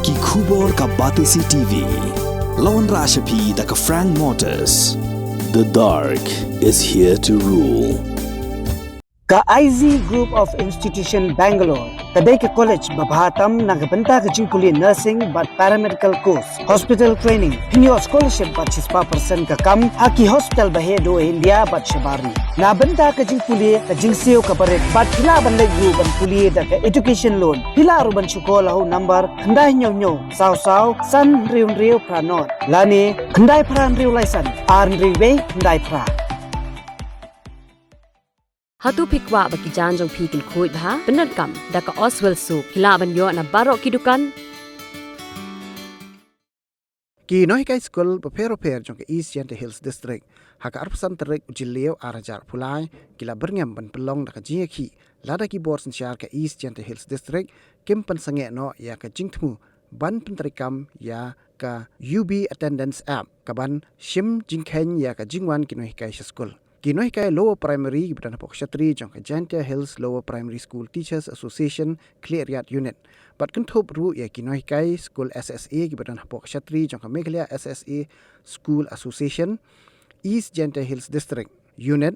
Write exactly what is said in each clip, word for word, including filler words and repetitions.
Ki khubor ka Batesi T V. Lawan Rashapi da ka Frank Motors. The dark is here to rule. Ka I Z Group of Institution Bangalore ka dei ka college ba bha tam na ka bynta ka jingpule nursing bad paramedical course, hospital training, pynïoh scholarship bad shispah percent ka kam ha ki hospital ba heh duh India bad shabar ri. Na bynta ka jingpule ka jingsiew ka barit bad phi lah ban leit ruh ban pule da ka education loan. Phi lah ruh ban shu call ha u number khyndai hynñiew hynñiew saw saw san hynriew hynriew phra nod lane khyndai phra hynriew lai san ar hynriew wei khyndai phra. Hato phi kwah ba ki jaiñ jong phi kin khuid bha? Pyndonkam da ka Oswell Soap. Phi lah ban ïoh na baroh ki dukan. Ki nonghikai skul bapher bapher jong ka East Jaintia Hills District ha ka arphew san tarik u Jylliew ar hajar arphew lai ki la byrngem ban pynlong da ka jingïakhih lada ki bor synshar ka East Jaintia Hills District kim pynsangeh noh ïa ka jingthmu ban pyntreikam ïa ka U B Attendance App kaban shim jingkheiñ ïa ka jingwan ki nonghikai sha skul. Ki nonghikai Lower Primary kiba don hapoh ka shatri jong ka Jaintia Hills Lower Primary School Teachers Association Khliehriat Unit bad kynthup ruh ïa ki nonghikai skul S S A kiba don hapoh ka shatri jong ka Meghalaya S S A School Association East Jaintia Hills District Unit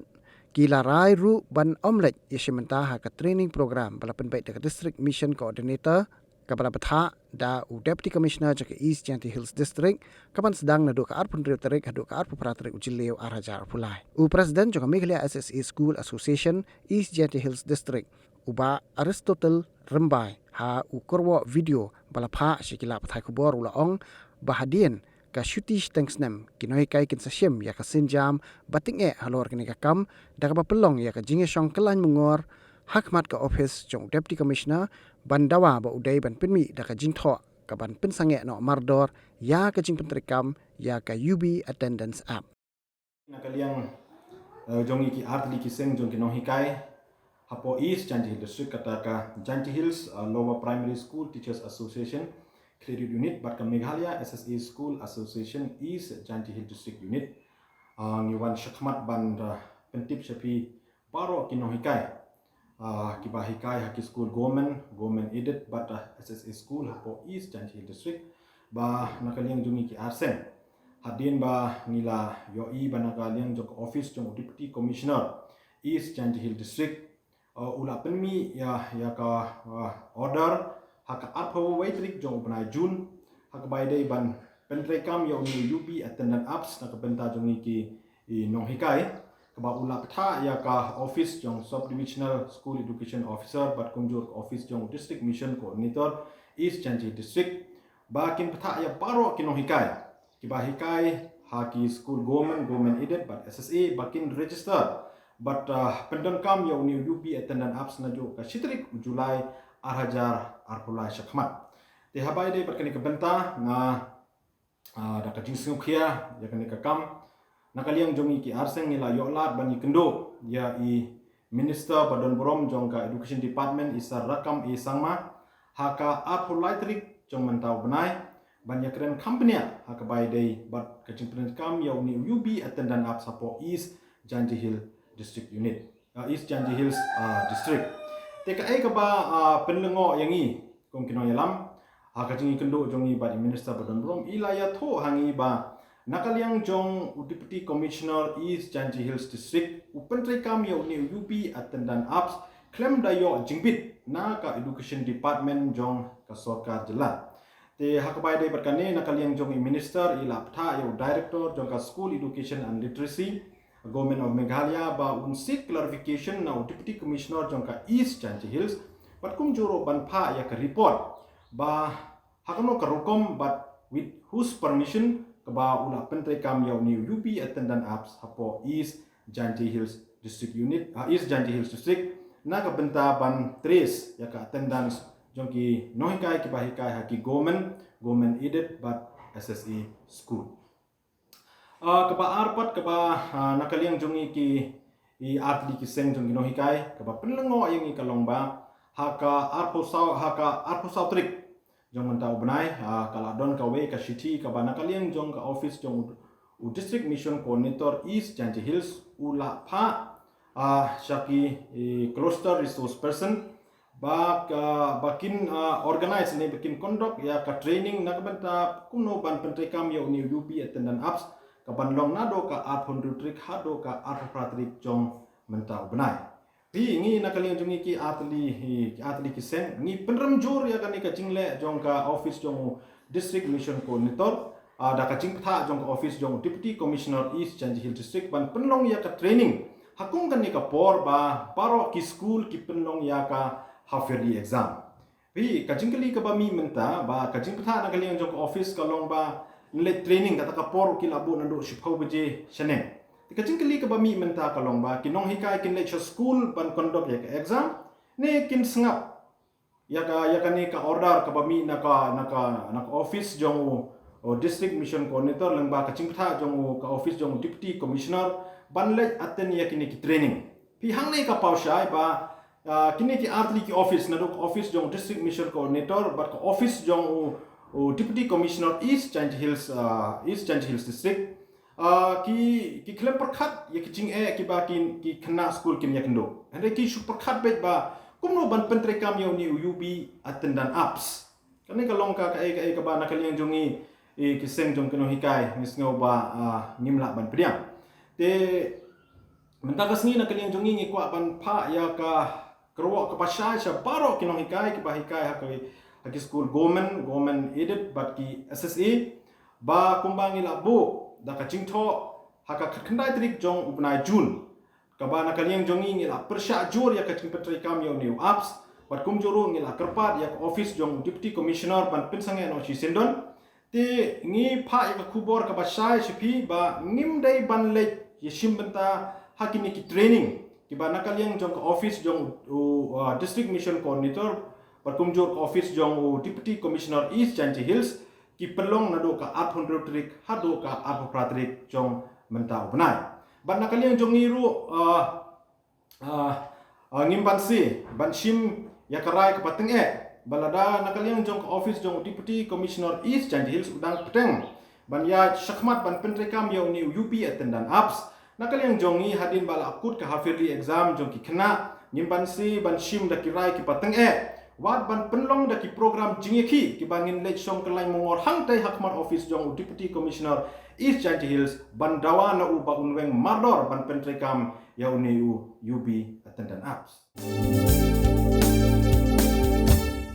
ki la rai ruh ban ym leit ïashim bynta ha ka training program ba la pynbeit da ka District Mission Coordinator kaba la bthah da u Deputy Commissioner jong ka East Jaintia Hills District kaban sdang naduh ka arphew hynriew tarik haduh ka arphew phra tarik u Jylliew ar hajar arphew lai. U President jong ka Meghalaya S S A School Association East Jaintia Hills District u Bah Aristotle Rymbai ha u kyrwoh video ba la phah sha ki lad pathai khubor u la ong ba hadien ka shuti shiteng snem ki nonghikai kin sa shim ïa ka sienjam ba tyngeh halor kane ka kam da kaba pynlong ïa ka jingïashong kyllain myngor ha khmat ka ophis jong u Deputy Commissioner ban dawa ba u dei ban pynmih da ka jingthoh kaban pynsangeh noh mardor ïa ka jingpyntreikam ïa ka U B Attendance App. Na ka liang eh, jong ngi ki artylli ki seng jong ki nonghikai hapoh East Jaintia Hills District kata ka Jaintia Hills eh, Lower Primary School Teachers Association Khliehriat Unit bad ka Meghalaya S S A School Association East Jaintia Hills District Unit. Ah, ngi wan shakhmat ban eh, pyntip sha phi baroh ki nonghikai ah, kiba hikai ha ki skul government, government aided bad ah, S S A school hapoh East Jaintia Hills District ba na ka liang jong ngi ki arseng. Hadien ba ngi la ïohi ba na ka liang jong ka office jong u Deputy Commissioner East Jaintia Hills District ah, u la pynmih ïa ïa ka ah, order ha ka arphew wei tarik jong u bnai June ha kaba ïadei ban pyntreikam ïa une u U B Attendance App na ka bynta jong ngi ki i nonghikai kaba u la bthah ïa ka office jong Sub Divisional School Education Officer bad kumjuh ka office jong District Mission Coordinator East Jaintia District ba kin bthah ïa baroh ki nonghikai kiba hikai ha ki skul government, government aided bad S S A ba kin register bad uh, pyndonkam ïa une u U B Attendance App naduh ka shi tarik u July ar hajar arphew lai shakhmat. Te haba ïadei bad kane ka bynta nga Ah, da ka jingsngewkhia ïa kane ka kam. Na ka liang jong ngi ki arseng ngi la ïoh lad ban ïakynduh ïa i Minister ba don burom jong ka Education Department i Sir Rakkam A Sangma ha ka arphew lai tarik jong mynta u bnai ban ïakren kham bniah ha kaba ïadei bad ka jingpyntreikam ïa une u U B Attendance App hapoh East Jaintia Hills District Unit. Ah, East Jaintia Hills ah, District. Te kaei kaba ah, pynlyngngoh ïa ngi kum ki nongïalam ha ka jingïakynduh jong ngi bad i Minister ba don burom i la ïathuh ha ngi ba na ka liang jong u Deputy Commissioner East Jaintia Hills District u pyntreikam ïa une u U B Attendance App khlem da ïoh jingbit na ka Education Department jong ka sorkar jylla. Te ha kaba ïadei bad kane na ka liang jong i Minister i la bthah ïa u Director jong ka School Education and Literacy Government of Meghalaya ba un seek clarification na u Deputy Commissioner jong ka East Jaintia Hills bad kumjuh ruh ban phah ïa ka report ba ha kano ka rukom bad with whose permission kaba u la pyntreikam ïa une u U B Attendance App hapoh East Jaintia Hills District Unit, ah, East Jaintia Hills District na ka bynta ban trace ïa ka attendance jong ki nonghikai kiba hikai ha ki government, government aided bad S S A school. Ah, kaba ar pat kaba ah, na ka liang jong ngi ki i artylli ki seng jong ki nonghikai kaba pynlyngngoh ïa ngi ka long ba ha ka arphew saw ha ka arphew saw tarik jong mynta u bnai ah, ka la don kawei ka shithi kaba na ka liang jong ka office jong u, u District Mission Coordinator East Jaintia Hills u la phah ah, sha ki i cluster resource person ba ka, ba kin, ah, organize ne ba kin conduct ïa ka training na ka bynta kumno ban pyntreikam ïa une u U B attendance apps, ka ban long naduh ka arphew hynriew tarik haduh ka arphew phra tarik jong mynta u bnai. Phi, ngi na ka liang jong ngi ki artylli, ki artylli ki seng, ngi pynrem jur ïa kane ka jingleh jong ka office jong u District Mission Coordinator, ah, da ka jingpynthah jong ka office jong u Deputy Commissioner East Jaintia Hills District ban pynlong ïa ka training ha kum kane ka por ba baroh ki skul ki pynlong ïa ka half yearly exam. Phi, ka jingkylli kaba mih mynta ba ka jingpynthah na ka liang jong ka office ka long ba ngi leit training, kata ka por ki la buh naduh shiphew baje shaneng. Te ka jingkylli kaba mih mynta ka long ba ki nonghikai kin leit sha skul ban conduct ïa ka exam ne kin sngap ïa ka, ïa kane ka order kaba mih na ka, na ka, na ka office jong u, u District Mission Coordinator lyngba ka jingpynthah jong u, ka office jong u Deputy Commissioner ban leit attend ïa kine ki training. Phi, hangne ka paw shai ba, ah, kine ki artylli ki office, naduh ka office jong u District Mission Coordinator bad ka office jong u, u Deputy Commissioner East Jaintia Hills, ah, East Jaintia Hills District, ah, ki, ki khlem pyrkhat ïa ki jingeh kiba ki, ki khynnah skul kin ïakynduh. Hynrei ki shu pyrkhat beit ba kumno ban pyntreikam ïa une u U B attendance apps. Kane ka long ka, kaei kaei kaba na ka liang jong ngi, eh, ki seng jong ki nonghikai, ngi sngew ba, ah, ngim lah ban pdiang. Te mynta ka sngi na ka liang jong ngi ngi kwah ban phah ïa ka kyrwoh kaba shai sha baroh ki nonghikai kiba hikai ha ki, ha ki skul government, government aided bad ki S S A, ba kumba ngi la buh da ka jingthoh ha ka khatkhyndai tarik jong u bnai June, kaba na ka liang jong ngi ngi la pyrshah jur ïa ka jingpyntreikam ïa une u apps, bad kumjuh ruh ngi la kyrpad ïa ka office jong u Deputy Commissioner ban pynsangeh noh shisyndon. Te ngi phah ïa ka khubor kaba shai sha phi ba ngim dei ban leit ïashim bynta ha kine ki training kiba na ka liang jong ka office jong u, u, uh, District Mission Coordinator bad kumjuh ka office jong u Deputy Commissioner East Jaintia Hills ki pynlong naduh ka arphew hynriew tarik haduh ka arphew phra tarik jong mynta u bnai. Bad na ka liang jong ngi ruh, uh, ah, ah, ngim banse ban shim ïa ka rai kaba tyngeh ba lada na ka liang jong ka office jong u Deputy Commissioner East Jaintia Hills u dang bteng ban ïaid shakhmat ban pyntreikam ïa une u U B attendance apps. Na ka liang jong ngi hadien ba la kut ka half yearly exam jong ki khynnah, ngim banse ban shim da ki rai kiba tyngeh, wat ban pynlong da ki program jingïakhih kiba ngin leit shong kyllaiñ mongor hangtei ha khmat office jong u Deputy Commissioner East Jaintia Hills ban dawa na u ba un weng mardor ban pyntreikam ïa une u U B attendance apps.